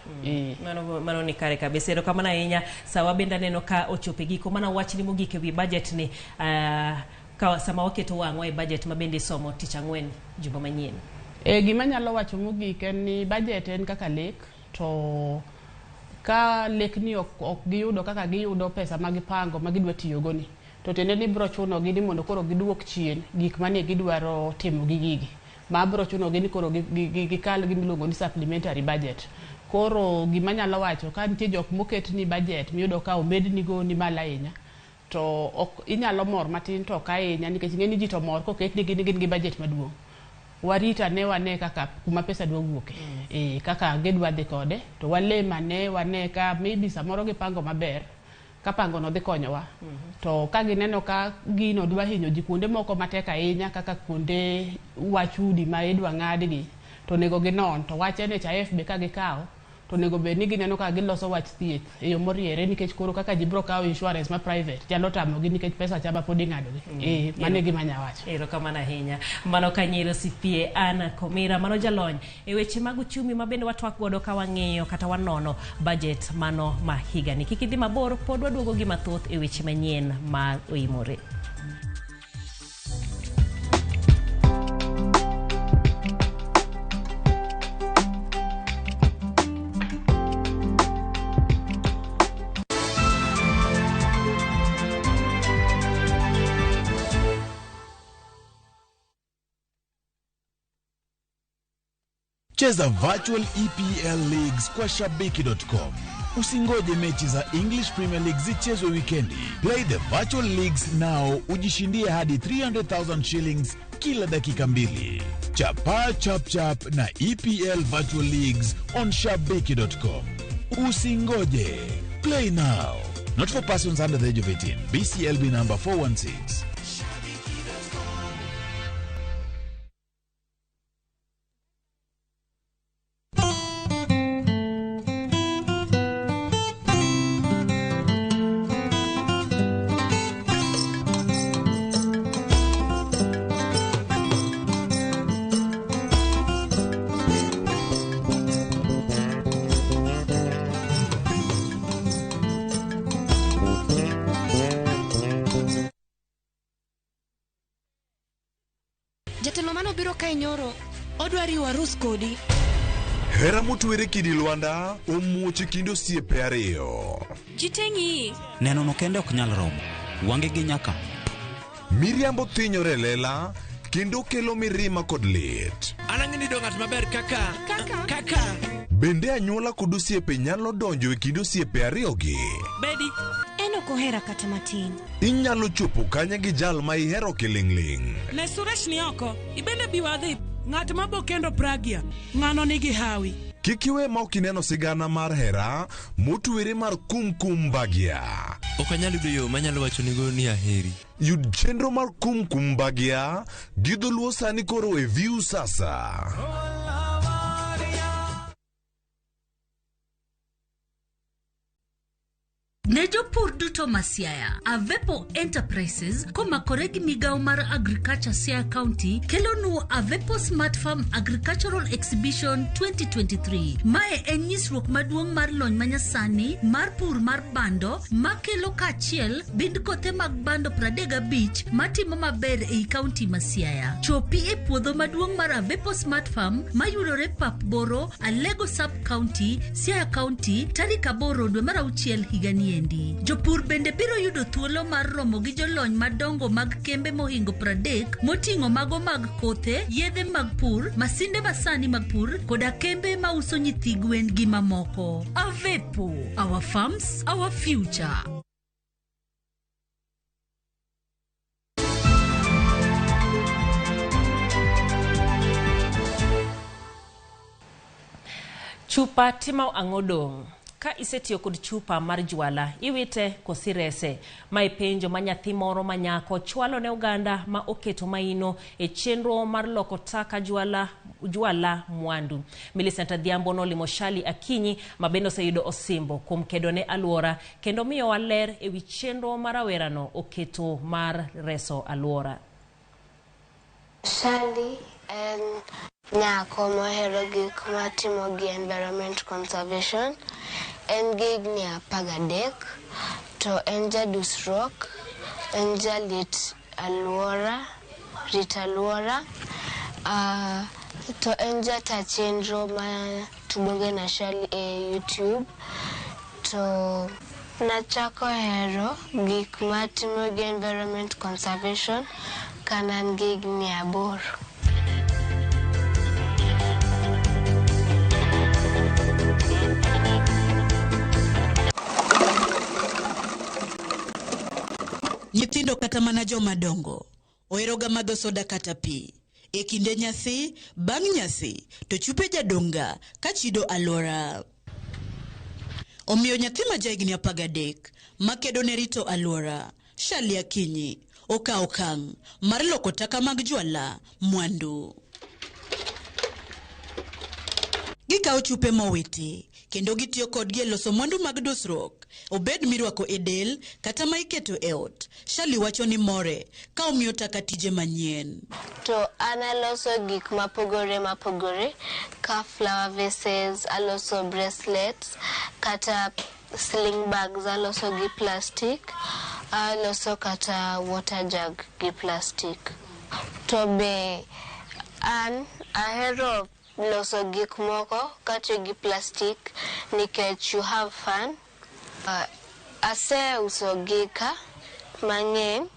Mano ni kare kabisa. Erokamano ahinya. Sawa bende aneno ka ochopo e giko. Mana wachni mogik ewi budget ni ka sama waketo wang'wa e budget ma bende isomo tich ang'wen juma manyien. Gima anyalo wacho mogik en ni budget en kaka lek to ka lekni ok giyudo kaka giyudo pesa ma gipango ma gidwa tiyogo ni to tiende ni biro chunogi ni mondo koro giduok chien gik mane gidwaro timo gi gigi ma biro chunogi ni koro gikal gimiluongo ni supplementary budget. Koro gima anyalo wacho ka nitie jok moket ni budget miyudo ka omednigo ni malo ahinya to ok inyalo mor matin to ok ahinya nikech ing'e ni ji to mor koketnigi ni gin gi budget maduong'. Warit ane wane kaka kuma pesa dwa wuoke. Kaka gidwa dhi kode to walem ane wane ka maybe samoro gipango maber ka pango no dhi konyowa. To ka gineno ka gino dwa hinyo ji kuonde moko matek ahinya kaka kuonde wach udi ma idwa ng'adgi to onego ginon to wach NHIF be ka gikawo to onego bed ni gineno ka giloso wach thieth e yo moriere nikech koro kaka ji biro kawo insurance ma private nyalo tamogi nikech pesa cha ma pod ing'adogi. Mano e gima anya wacho. Erokamano ahinya. Mano Kanyero CPA Anna Komira, mano jalony e weche mag uchumi ma bende watwak godo ka wang'iyo kata wanono budget mano ma higani. Kik idhi mabor, pod waduogo gi mathoth e weche manyien ma oimore. Cheza virtual EPL Leagues kwa Shabiki.com. Usingoje mechi za English Premier League zichezwe wikendi. Play the virtual leagues now, ujishindie hadi 300,000 shillings kila dakika 2. Chapa chap chap na EPL Virtual Leagues on Shabiki.com. Usingoje. Play now. Not for persons under the age of 18. BCLB number 416. Jatelo mano biro kae nyoro, odwa riwo arus kodi. Hera motwere kidi Lwanda omuoch e kind osiepe ariyo. Ji te ng'iyi. Neno no kende ok nyal romo. Wange gi nyaka. Miriambo thinyore e lela kendo kelo mirima kod lit. An ang'e ni ng'at maber kaka kaka. Bende anyuola kod osiepe nyalo donjo e kind osiepe ariyogi. Bedi. En ok ohera kata matin. Inyalo chopo kanye gi jal ma ihero kiling'ling'. Ne Suresh ni oko, ibende bi wadhi. Ng'at ma bo kendo Pragya, ng'ano nigi hawi. Kik iwe ma ok ineno sigana mar hera motwere mar Kumkum Bhagya. Ok anyal yudo yo manyalo wachonigo ni aheri. Yud chenro mar Kumkum Bhagya gi dholuo sani koro e View Sasa. Ne jopur duto ma Siaya, Avepo Enterprises komakore gi migawo mar Agriculture Siaya County kelonu Avepo Smart Farm Agricultural Exhibition 2023. Mae en nyisruok maduong' mar lony manyasani mar pur mar bando makelo kaachiel bind kothe mag bando 35 matimo maber ei kaunti ma Siaya. Chopi e puodho maduong' mar Avepo Smart Farm mayudore Pap Boro, Alego Sub County, Siaya County tarik 8 dwe mar auchiel higani endi. Jopur bende biro yudo thuolo mar romo gi jolony madongo mag kembe mohingo 30 moting'o mago mag kothe, yedhe mag pur, masinde masani mag pur koda kembe mauso nyithi gwen gi mamoko. Avepo, our farms, our future. Chupa timo ang'o dong'? Ka isetiyo kod chupa mar jwala, iwite kosirese. Mae penjo ma nyathi moro ma nyako chwalo ne oganda ma oketo maino e chenro mar loko taka jwala, jwala mwandu. Millicent Adhiambo nolimo Shali Akinyi ma bende oseyudo osimbo kuom kedo ne alwora kendo miyowa ler ewi chenro ma rawerano oketo mar reso alwora. Shali en nyako mohero gik matimo gi environment conservation. En gi higni 13 to en jadusruok, en jalit alwora, rit alwora, to en jata chenro ma Tubonge na Shali e YouTube. To nachako hero gik matimo gi environment conservation ka ne an gi higni 8. Nyithindo kata mana joma dongo oheroga madho soda kata pi. E kinde nyasi, bang' nyasi, to chupe jadong'a ka chido alwora. Omiyo nyathi ma jahigni 13 makedo ne rito alwora, Shali Akinyi, okawo okang' mar loko taka mag jwala mwandu. Gikawo chupe mowiti kendo gitiyo kodgi e loso mwandu mag dusruok, obed mirwako e del kata ma iketo e ot. Shali wacho ni more ka omiyo taka tije manyien. To an aloso gik mapogore mapogore ka flower vases, aloso bracelets, kata sling bags aloso gi plastic, aloso kata water jug gi plastic. To be an ahero loso gik moko katiyo gi plastic nikech you have fun. Aseuso gika mang'eny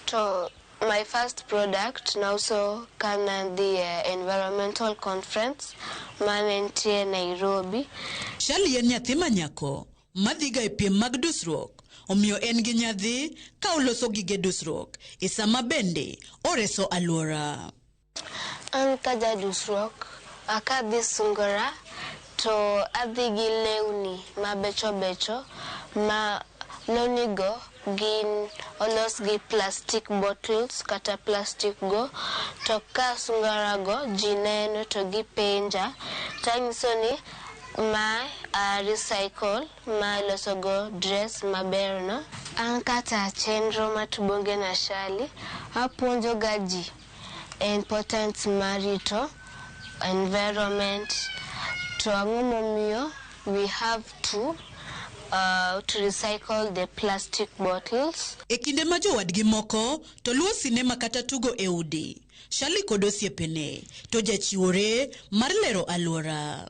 to my first product nauso kana dhi e environmental conference mane nitie Nairobi. Shali en nyathi ma nyako madhiga e piem mag dusruok, omiyo en gi nyadhi ka oloso gige dusruok e sama bende oreso alwora. An ka jadusruok, akadhi sungora to adhi gi lewni mabecho becho ma lewni go gin olos gi plastic bottles kata plastic go, to ka sungora go ji neno to gipenja tanyiso ni ma a recycle ma iloso go dress maber no. An kata chenro ma Tubonge na Shali apuonjo ga ji importance mar rito environment to ang'o momiyo we have to recycle the plastic bottles. E kinde ma jowadgi moko to luwo sinema kata tugo e udi, Shali kod osiepene to jachiwore mar lero alwora.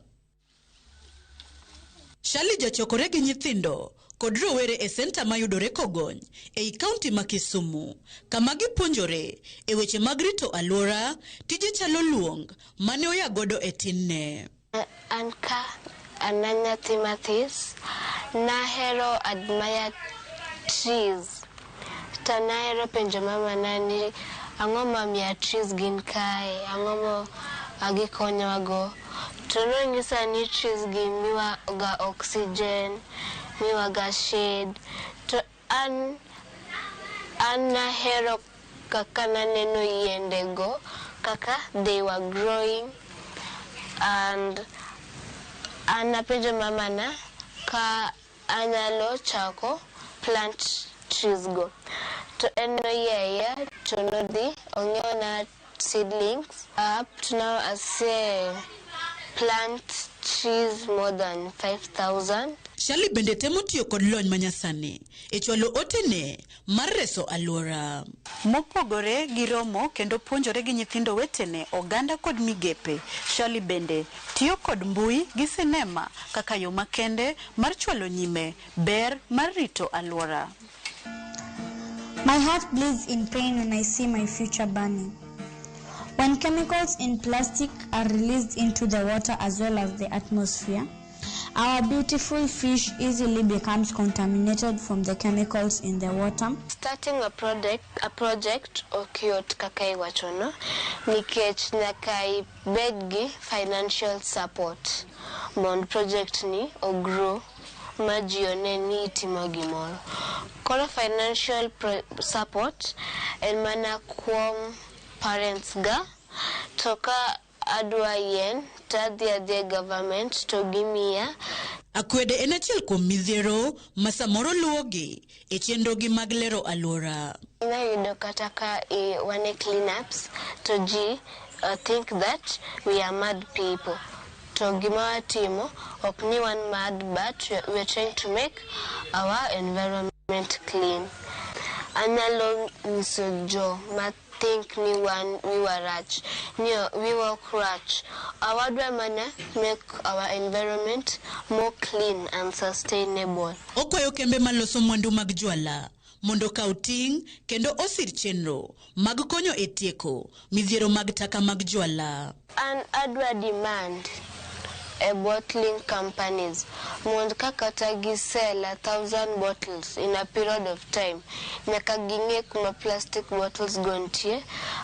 Shali jachokore gi nyithindo kod rowere e senta mayudore Kogony ei kaunti ma Kisumu, kama gipuonjore e weche mag rito alwora, tije chalo luong mane oya godo e tinne. An ka an nyathi mathis, nahero admire trees. To nahero penjo mamana ni ang'o momiyo trees gin kae, ang'o ma gikonyowago. To nonyisa ni trees gi miwaga oxygen, miwaga shade. To an nahero kaka naneno yiende go, kaka they were growing. And an napenjo mamana ka anyalo chako plant trees go. To en noyie ayieya to nodhi ong'iewna seedlings. Up to now ase plant trees more than 5,000. Shirley bende temo tiyo kod lony manyasani e chwalo otene mar reso alwora. Mopogore gi romo kendo puonjore gi nyithindo wetene, oganda kod migepe, Shirley bende tiyo kod mbui gi sinema kaka yo makende mar chwalo nyime ber mar rito alwora. My heart bleeds in pain when I see my future burning. When chemicals in plastic are released into the water as well as the atmosphere, our beautiful fish easily becomes contaminated from the chemicals in the water. Starting a project ok yot kaka iwachono nikech nyaka ibed gi financial support mondo project ni ogrow ma ji one ni itimo gimoro. Koro financial support en mana kuom parents ga to ka adwa yien to adhi adhiya e government to gimiya. Akwede en achiel kuom midhiero ma samoro luwogi e chenrogi mag lero alwora. Inyayudo kata ka wan e cleanups to ji think that we are mad people. To gima watimo ok ni wan mad, but we are trying to make our environment clean. Anyalo nyiso jo ma think ni wan wiwa rach ni wiwa ok rach. Wadwa mana make our environment more clean and sustainable. Okwayo kembe maloso mwandu mag jwala mondo okaw ting' kendo osir chenro mag konyo e tieko midhiero mag taka mag jwala. An adwa demand e bottling companies mondo ka kata gi sell 1,000 bottles in a period of time, nyaka ging'e kuma plastic bottles go nitie,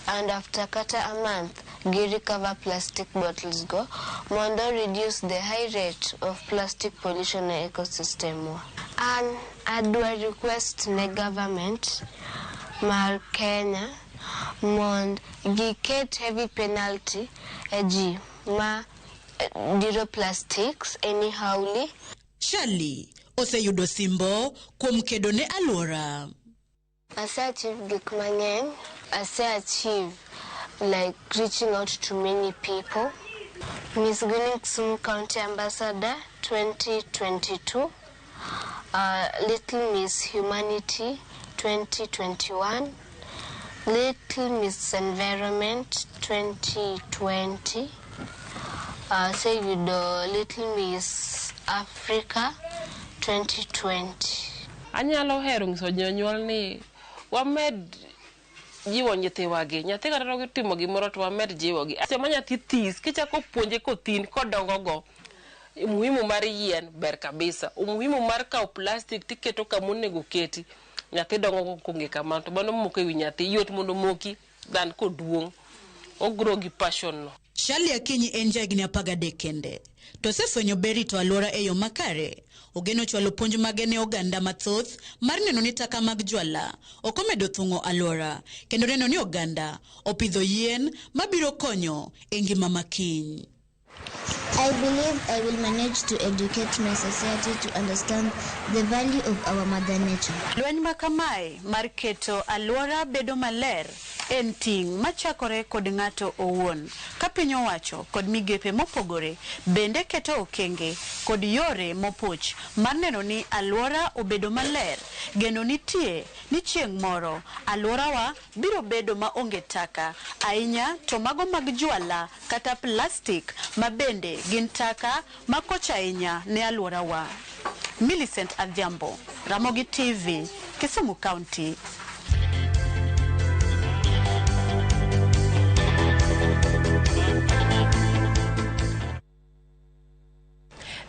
and after kata a month gi recover plastic bottles go mondo reduce the high rate of plastic pollution e ecosystem wa. An adwa request ne government mar Kenya mondo giket heavy penalty e ji ma diro plastics anyhowly. Shirley oseyudo simbo kuom kedo ne alwora. Ase achieve gik mang'eny. Ase achieve like reaching out to many people. Miss Greening Kisumu County Ambassador 2022, Little Miss Humanity 2021, Little Miss Environment 2020, aseyudo Little Miss Africa 2020. Anyalo hero nyiso jonyuol ni wamed jiwo nyithiwagi. Nyathi kata timo gimoro to wamed jiwogi. Sama nyathi this, kichako puonje kothin kodongo go, umuhimu mar yien ber kabisa. Umuhimu mar kawo plastic tiketo kamonego keti. Nyathi dongo kong'e kamano to mano moko ewi nyathi yot mondo moki than koduong'. Ogrow gi passion no. Shirley Akinyi en jahigni 13 kende to osefwenyo ber rito alwora e yo makare. Ogeno chwalo puonj mage ne oganda mathoth mar neno ni taka mag jwala ok omedo thung'o alwora kendo neno ni oganda opidho yien mabiro konyo e ngima makiny. I believe I will manage to educate my society to understand the value of our mother nature. Lweny ma kamae mar keto alwora bedo maler en ting' machakore kod ng'ato owuon ka piny owacho kod migepe mopogore bende keto okenge kod yore mopuch mar neno ni alwora obedo maler. Geno nitie ni chieng' moro alworawa biro bedo maonge taka ahinya to mago mag jwala kata plastik ma bende gin taka makoch ahinya ne alworawa. Millicent Adhiambo, Ramogi TV, Kisumu County.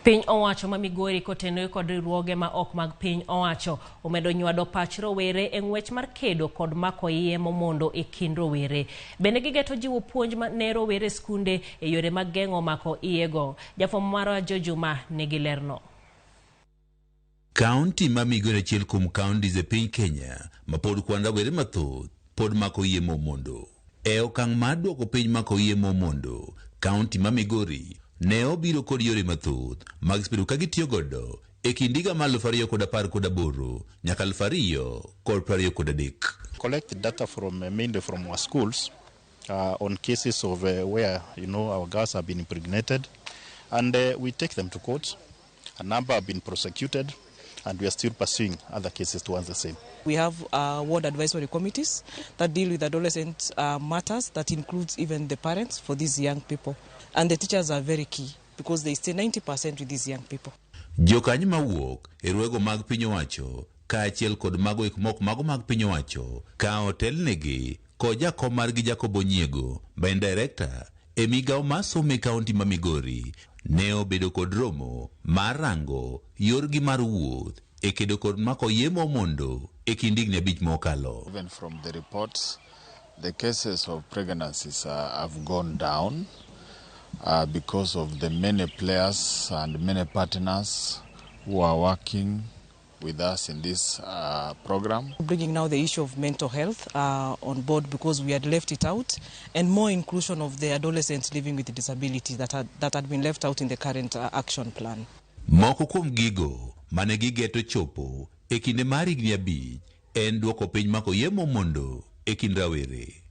Piny owacho ma Migori kotenore kod riwruoge ma ok mag piny owacho omedo nywado pach rowere e ng'wech mar kedo kod mako iye momondo e kind rowere. Bende gigeto jiwo puonj ne rowere e skunde e yore mag geng'o mako iyego. Jafwambo marwa Jojuma nigi lerno. Kaunti ma Migori achiel kuom counties e piny Kenya ma pod kwan rawere mathoth pod mako iye momondo. E okang' mar duoko piny mako iye momondo, kaunti ma Migori ne obiro kod yore mathoth mag gisebedo ka gitiyo godo e kind higa mar 2018 nyaka 2023. Collect data from mainly from our schools on cases of where our girls have been impregnated, and we take them to court. A number have been prosecuted, and we are still pursuing other cases towards the same. We have ward advisory committees that deal with adolescent matters that includes even the parents for these young people. And the teachers are very key because they stay 90% with these young people. Jokanyo mawuok e rwego mag piny owacho kaachiel kod mago ek mok mago mag piny owacho ka otelnegi kod jakom margi Jacob Onyiego ma en director e migawo mar somo e kaunti ma Migori ne obedo kod romo mar rango yorgi mar wuoth e kedo kod mako yemo mondo e kind higni 5 mokalo. Even from the reports, the cases of pregnancies have gone down because of the many players and many partners who are working with us in this program. Bringing now the issue of mental health on board because we had left it out, and more inclusion of the adolescents living with disability that had been left out in the current action plan. Moko kuom gigo mane gigeto chopo e kinde mar higni 5 en duoko piny mako yemo mondo e kind rawere.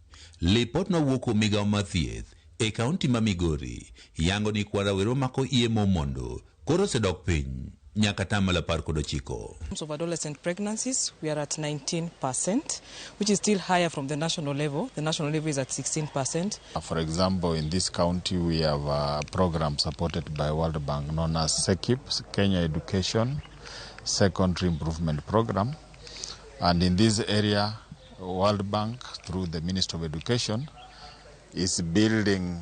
Lipot nowuok kuom migawo mar thieth e kaunti ma Migori yango ni kwan rawere mako yemo mondo koro osedok piny nyaka 19%. In terms of adolescent pregnancies, we are at 19%, which is still higher from the national level. The national level is at 16%. For example, in this county, we have a program supported by World Bank known as SEKIP, Kenya Education Secondary Improvement Program. And in this area, World Bank, through the Ministry of Education, is building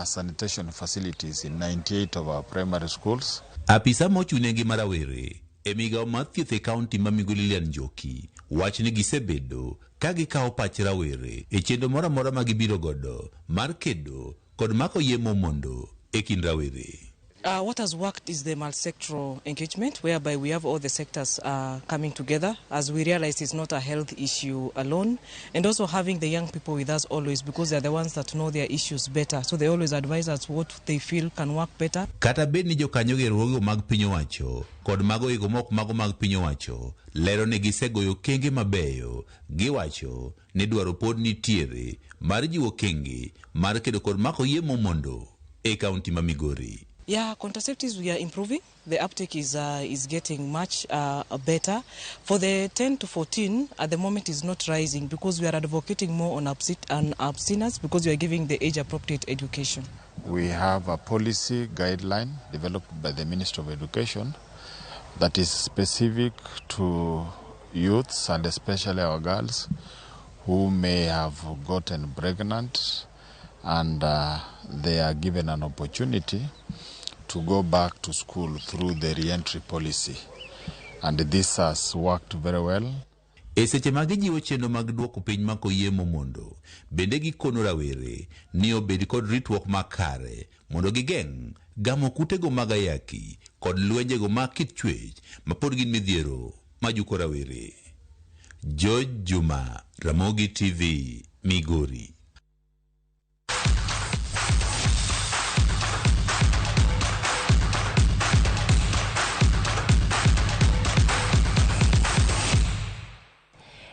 sanitation facilities in 98 of our primary schools. Apisa mochung' ne ngima rawere e migawo mar thieth e kaunti ma Migori Lilian Njoki wach ni gisebedo ka gikawo pach rawere e chenro moro amora ma gibiro godo mar kedo kod mako yemo mondo e kind rawere. What has worked is the multi-sectoral engagement, whereby we have all the sectors coming together, as we realize it's not a health issue alone, and also having the young people with us always, because they are the ones that know their issues better, so they always advise us what they feel can work better. Kata bed ni jokanyo gi riwruoge mag piny owacho kod mago ego mok mago mag piny owacho lero ni gisegoyo okenge mabeyo, giwacho ni dwaro pod nitiere mar jiwo okenge mar kedo kod mako yemo mondo e kaunti ma Migori. Yeah, contraceptives we are improving. The uptake is getting much better. For the 10 to 14, at the moment is not rising because we are advocating more on abstinence because we are giving the age-appropriate education. We have a policy guideline developed by the Ministry of Education that is specific to youths and especially our girls who may have gotten pregnant, and they are given an opportunity to go back to school through the re-entry policy, and this has worked very well. E seche ma gijiwo chenro mag duoko piny mako yemo mondo bende gikono rawere ni obed kod ritruok makare mondo gigeng' gamo kutego mag ayaki kod lwenjego mag kit chwech mapod gin midhiero majuko rawere. George Juma, Ramogi TV, Migori.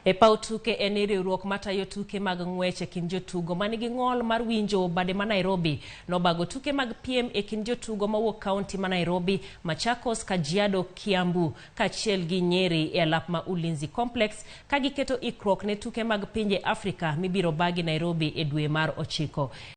E paw tuke en riwruok matayo tuke mag ng'wech e kind jotugo manigi ng'ol mar winjo bade ma Nairobi nobago tuke mag piem e kind jotugo mawuok kaunti ma Nairobi, Machakos, Kajiado, Kiambu kaachiel gi Nyeri e alap ma Ulinzi Complex ka giketo ikruok ne tuke mag pinje Afrika mibiro bagi Nairobi e dwe mar 9.